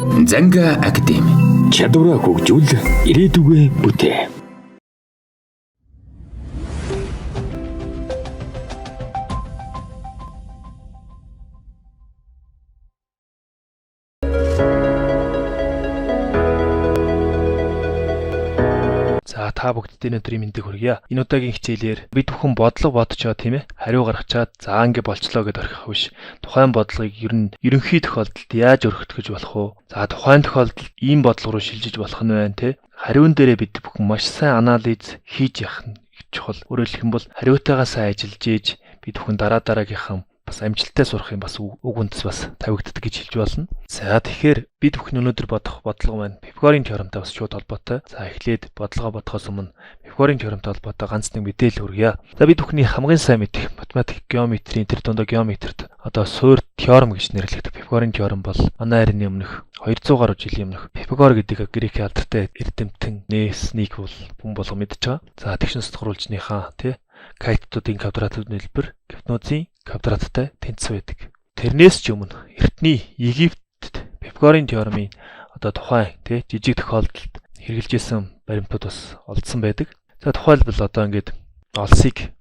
Занга Академи. Чадвараа хөгжүүл, ирээдүгөө бүтээ. За та бүгдд энэ өдрийн мэндийг хүргье. Энэ удаагийн хичээлээр бид бүхэн бодлого бодчоо тийм хариу гаргачаад за ингэ болчлоо гэдээ орхих биш. Тухайн бодлогыг ер нь ерөнхий тохиолдолд яаж өргөтгөж болох вэ? За тухайн тохиолдолд ийм бодлого руу шилжиж болох нь байна те. Хариун дээрээ бид бүхэн маш сайн анализ хийж явах нь их чухал. Өөрөөр хэлэх юм бол хариутайгаа сайн ажиллаж ийж бид бүхэн дараа дараагийнхан бас амжилттай сурах юм бас үг үндэс бас тавигддаг гэж хэлж болно. За тэгэхээр бид бүхэн өнөөдөр бодох бодлого маань Пифагорын теоремтай бас шууд холбоотой. За эхлээд бодлогоо бодохоос өмнө Пифагорын теоремтай холбоотой ганц нэг мэдээлэл хүргье. За бид бүхний хамгийн сайн мэдэх математик, геометрийн тэр дундаа геометрт одоо суур теорем гэж нэрлэгдэх Пифагорын теорем бол манай эртний өмнөх 200 гаруй жилийн өмнөх Пифагор гэдэг грекийн алдартай эрдэмтэн нээснийг бол хүн болго мэдж байгаа. За тэгшин сэтгүүлчнийхаа тий катетуудын квадратууд нийлбэр гипнозын квадраттай тэнцсэн байдаг. Тэрнээс ч өмнө эртний Египтэд Пифагорын теоремын одоо тухайн тий жижиг тохиолдолд хэрэглэжсэн баримтууд бас олдсон байдаг. За тухайлбал одоо ингээд олсыг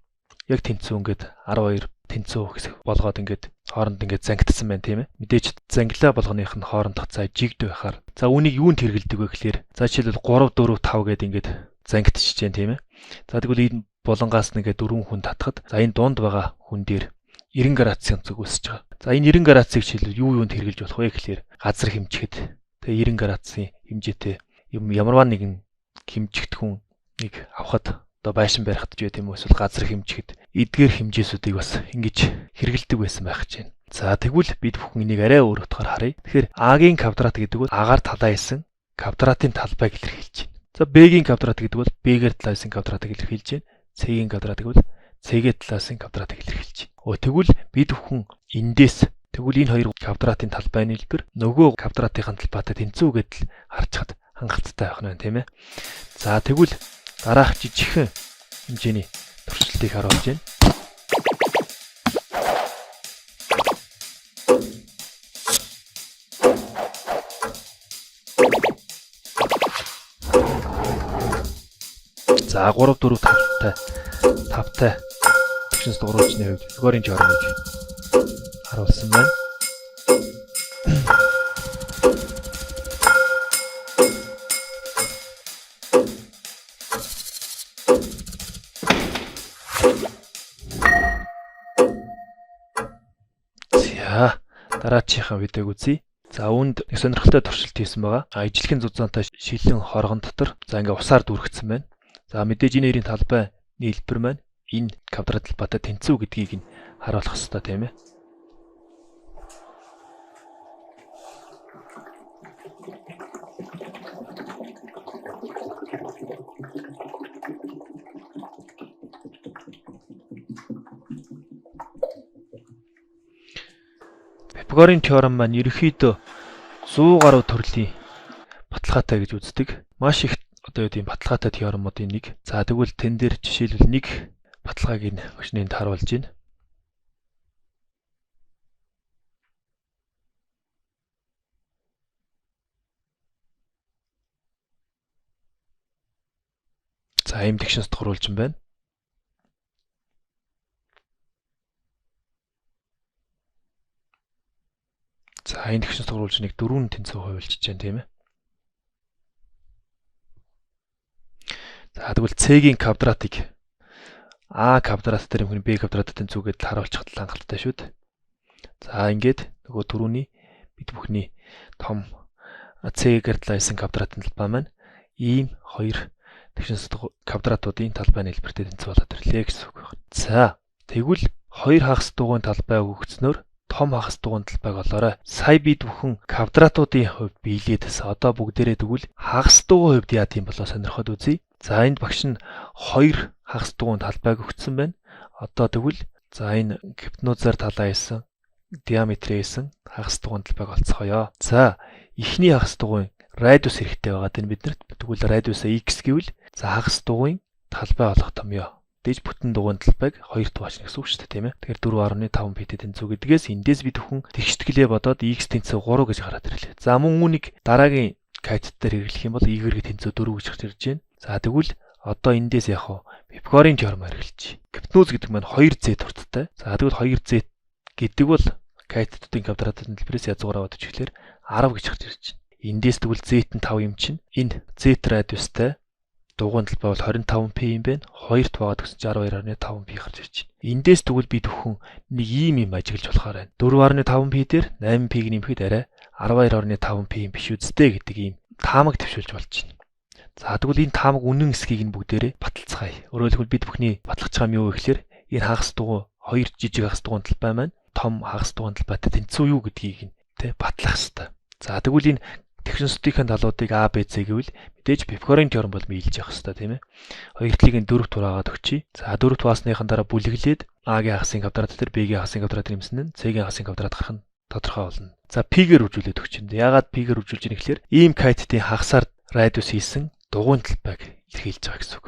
яг тэнцүү ингээд 12 тэнцүү хэсэг болгоод ингээд хооронд ингээд зангидсан байна тийм ээ. Мэдээж зангилаа болгоных нь хоорондох зай жигд байхаар. За үүнийг юунд хэрэглэдэг вэ гэхээр за жишээлбэл 3 4 5 гээд ингээд зангидчихэж байна тийм ээ. За тэгвэл энэ булангаас нэгэ дөрвөн хүн татхад за энэ дунд байгаа хүн дээр 90 градусын өнцөг үүсэж байгаа. За энэ 90 градусыг жишээлбэл юу юунд хэрэглэж болох вэ гэхээр газар хэмжихэд тэгээ 90 градусын хэмжээтэй юм ямарваа нэгэн хэмжигт хүн нэг авахад одоо байшин барихад ч байт юм уу эсвэл газар хэмжихэд эдгээр хэмжээсүүдийг бас ингэж хэрэглэдэг байсан байх гэж байна. За тэгвэл бид бүхэн энийг арай өөр утгаар харъя. Тэгэхээр А-гийн квадрат гэдэг бол А-гаар талаа хийсэн квадратын талбайг илэрхийлж байна. За Б-гийн квадрат гэдэг бол Б-гээр талаа хийсэн квадратыг илэрхийлж байна. С-гийн квадрат гэвэл С-гээ талаас нь квадратыг илэрхийлж байна. Тэгвэл бид бүхэн эндээс тэгвэл энэ хоёр квадратын талбай нийлбэр нөгөө квадратын талбайтай тэнцүү гэдэл харж чад хангалттай байх нь байна тийм ээ. За тэгвэл дараах жижигхэн хэмжээний туршилтыг харуулж байна. За 3 4 5-тай 5-тай тэгшин дугууруулчны хувьд Пифагорын теоремыг харуулсан байна. За дараачихаа видеог үзье. За үүнд нэг сонирхолтой туршилт хийсэн байгаа. А ижилхэн зузаантай шилэн хоргон дотор за ингээ усаар дүүргэсэн байна. За мэдээж энэ хоёрын талбай нийлбэр маань энэ квадрат талбайтай тэнцүү гэдгийг нь харуулах хэрэгтэй тийм ээ. Пифагорын теорем маань ерөнхийдөө 100 гаруй төрлийн баталгаатай гэж үздэг. Маш их одоо юу гэм баталгаатай теоремуудын нэг. За тэгвэл тэн дээр жишээлбэл нэг баталгааг энэ багшны энд харуулж байна. За ийм тэгшин сэтгүүлч юм байна. За энэ тэгшин сэтгүүлчнийг дөрвөн тэнцүү хувилчиж байна тийм ээ. За тэгвэл C-гийн квадратыг А квадрат дээр юм Б квадрат тэнцүү гэдэл харуулчихад л хангалттай шүү дээ. За ингээд нөгөө түрүүний бид бүхний том C-гээр талаа хийсэн квадратын талбай маань ийм хоёр тэгшин квадратуудын талбай нийлбэртэй тэнцүү болоод ирлээ гэсэн үг байна. За тэгвэл хоёр хагас дугуйн талбай өгөгдснөөр том хагас дугуйн талбайг олоорой. Сая бид бүхэн квадратуудын хувьд биелээд одоо бүгдээрээ тэгвэл хагас дугуйн хувьд яа тийм болоо сонирхоод үзье. За энд багш нь хоёр хагас дугуйн талбайг өгсөн байна. Одоо тэгвэл за энэ гипнозаар талаа хийсэн диаметрээ хийсэн хагас дугуйн талбайг олцгоё. За эхний хагас дугуйн радиус хэрэгтэй байгаа дэн биднэрт. Тэгвэл радиусаа x гэвэл за хагас дугуйн талбай олох томьёо. Мэдээж бүтэн дугуйн талбайг 2 хуваачна гэсэн үг шүү дээ, тийм ээ. Тэгэхээр 4.5 п-тэй тэнцүү гэдгээс эндээс бид бүхэн тэгшитгэлээ бодоод x тэнцүү 3 гэж гараад ирлээ. За мөн үүнийг дараагийн катет дээр хэрэглэх юм бол y тэнцүү 4 гэж гарч ирж байна. За тэгвэл одоо эндээс яг хаа Пифагорын теорем хэрэглэж. Гипотенуз гэдэг маань 2z урттай. За тэгвэл 2z гэдэг бол катетуудын квадратын төлбөрөөс язгуур аваад өчгөлөөр 10 гэж гарч ирж байна. Эндээс тэгвэл z нь 5 юм чинь энэ z радиустай дугуйн талбай бол 25 p юм байна. 2-т хуваагаад өгсөн чинь 12.5 p гарч ирж байна. Эндээс тэгвэл бид бүхэн нэг ийм юм ажиглаж болохоор байна. 4.5 p дээр 8 p-г нэмэхэд арай 12.5 p юм биш үсттэй гэдэг ийм таамаг төвшүүлж болж байна. За тэгвэл энэ таамаг үнэн эсхийг нь бүгдээрээ баталцгаая. Өөрөөр хэлбэл бид бүхний баталгаж байгаа юм юу вэ гэхээр энэ хагас дугуй хоёр жижиг хагас дугуйн талбай маань том хагас дугуйн талбайтай тэнцүү юу гэдгийг нь тэ батлах хэрэгтэй. За тэгвэл энэ тэгшин сүтийн талуудыг А, Б, С гэвэл мэдээж Пифагорын теорем бол биелж явах хэрэгтэй, тийм ээ. Хоёр талыг нь 4-т хуваагаад өгчий. За 4-т хуваасныхан дараа бүлэглээд А-гийн хагасын квадрат дээр Б-гийн хагасын квадрат нэмсэн нь С-гийн хагасын квадрат гарах нь тодорхой болно. За P-гээр үржүүлээд өгчин. Яагаад P-гээр үржүүлж ийн гэхээр ийм катетын хагасаар радиус хийсэн дугуйн талбайг илэрхийлж байгаа гэсэн үг.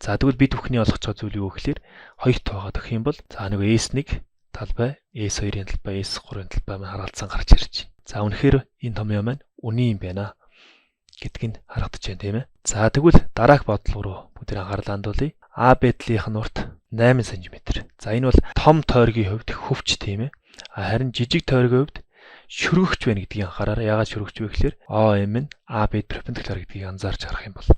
За тэгвэл бид бүхний олгож байгаа зүйл юу гэхээр 2-т хуваагаад өгөх юм бол за нөгөө S1 талбай, S2-ын талбай, S3-ын талбай маань харгалзан гарч ирж байна. За үнэхээр энэ томьёо маань үнэн юм байна гэдг нь харагдаж байна, тийм ээ. За тэгвэл дараах бодлого руу бүгд анхаарал хандуулъя. А Б талынх нь урт 8 см. За энэ бол том тойргийн хувьд хөвч, тийм ээ. Харин жижиг тойргийн хувьд шөргөгч байна гэдгийг анхаараарай. Яагаад шөргөгч вэ гэхээр OM нь AB перпендикуляр гэдгийг анзаарч харах юм бол.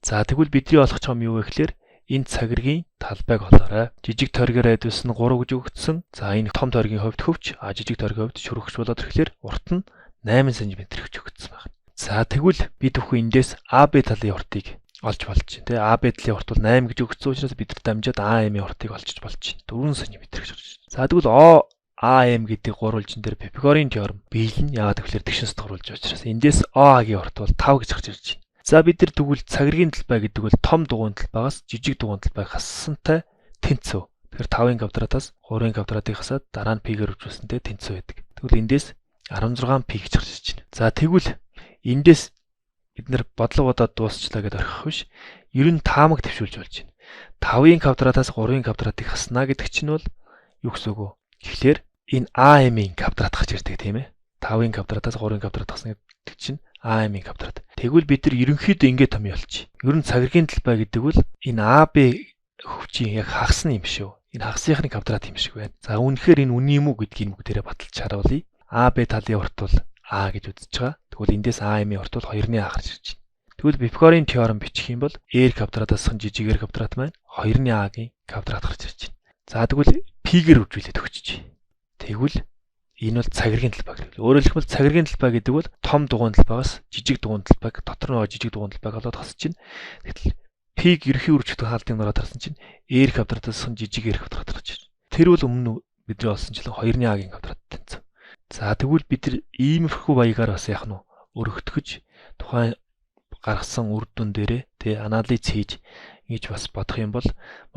За тэгвэл бидний олох юм юу вэ гэхээр энэ цагиргийн талбайг олоорой. Жижиг тойргийн радиус нь 3 гэж өгөгдсөн. За энэ том тойргийн хувьд хөвч, а жижиг тойргийн хувьд шөргөгч болоод ирэхлээр урт нь 8 см гэж өгөгдсөн байна. За тэгвэл бид бүхэн эндээс AB талын уртыг олж болж байна. Тэ AB талын урт бол 8 гэж өгөгдсөн учраас бид нар дамжаад AM-ийн уртыг олчиж болж байна. 4 см гэж гарч байна. За тэгвэл O AM гэдэг гурвалжин дээр Пифагорын теорем биелнэ. Яагаад гэвэл тэгшин сэтгүүлж учраас эндээс OA-гийн урт бол 5 гэж гарч ирж байна. За бид нар тэгвэл цагиргийн талбай гэдэг бол том дугуйн талбайгаас жижиг дугуйн талбайг хассантай тэнцүү. Тэгэхээр 5-ын квадратаас 3-ын квадратыг хасаад дараа нь π-гээр үржүүлсэнтэй тэнцүү байдаг. Тэгвэл эндээс 16 π гэж гарч ирж байна. За тэгвэл эндээс бид нар бодлого бодоод дуусчлаа гэдээ орхих биш. Ер нь таамаг төвшүүлж болж байна. 5-ын квадратаас 3-ын квадратыг хасна гэдэг чинь бол юу гэсэн үг вэ? Тэгэхээр энэ AM-ийн квадрат гарч ирдэг, тийм ээ. 5-ын квадратаас 3-ын квадрат хасна гэдэг чинь AM-ийн квадрат. Тэгвэл бид нар ерөнхийдөө ингэ томьёолчих. Ер нь цагиргийн талбай гэдэг бол энэ AB хөвчийн яг хагас нь юм шүү. Энэ хагасынхны квадрат юм шиг байна. За үнэхээр энэ үнэн юм уу гэдгийг бүгдээрээ баталж харуулъя. AB талын урт бол А гэж үзэж байгаа. Тэгвэл эндээс AM-ийн урт бол 2-ны А гарч ирж байна. Тэгвэл Пифагорын теорем бичих юм бол R квадратаас жижиг R квадрат маань 2-ны А-гийн квадрат гарч ирж байна. За тэгвэл π-гээр үржүүлээд өгчиж. Тэгвэл энэ бол цагиргийн талбай гэх. Өөрөөр хэлбэл цагиргийн талбай гэдэг бол том дугуйн талбайгаас жижиг дугуйн талбайг дотор нь жижиг дугуйн талбайг олоод хасаж чинь. Тэгтэл P-г ерхий үржигдэх хаалтын нураад харсан чинь R квадратаас жижиг R квадрат гарч ирж. Тэр бол өмнө бидний олсончлон 2-ны А-гийн квадрат тэнцв. За тэгвэл бид нар иймэрхүү баягаар бас яах нь өргөтгөж тухайн гаргасан үр дүн дээрээ тэ анализ хийж ингэж бас бодох юм бол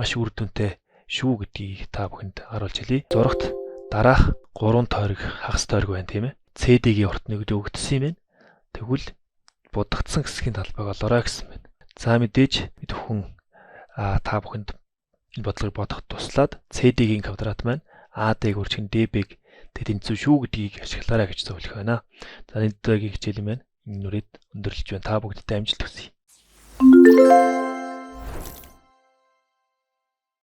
маш үр дүнтэй шүү гэдгийг та бүхэнд харуулж хэлье. Зурагт дараах 3 тойрог хагас тойрог байна, тийм ээ. CD-гийн урт нэг өгдсөн юм байна. Тэгвэл будагдсан хэсгийн талбайг олоорой гэсэн байна. За мэдээж бид бүхэн та бүхэнд энэ бодлогыг бодох туслаад CD-гийн квадрат маань AD-г үржих нь DB-г тэнцүү шүү гэдгийг ашиглаарай гэж зөвлөх байна. За энэ удаагийн хичээл маань энэ нүрээд өндөрлөж байна. Та бүгдтэй амжилт хүсье.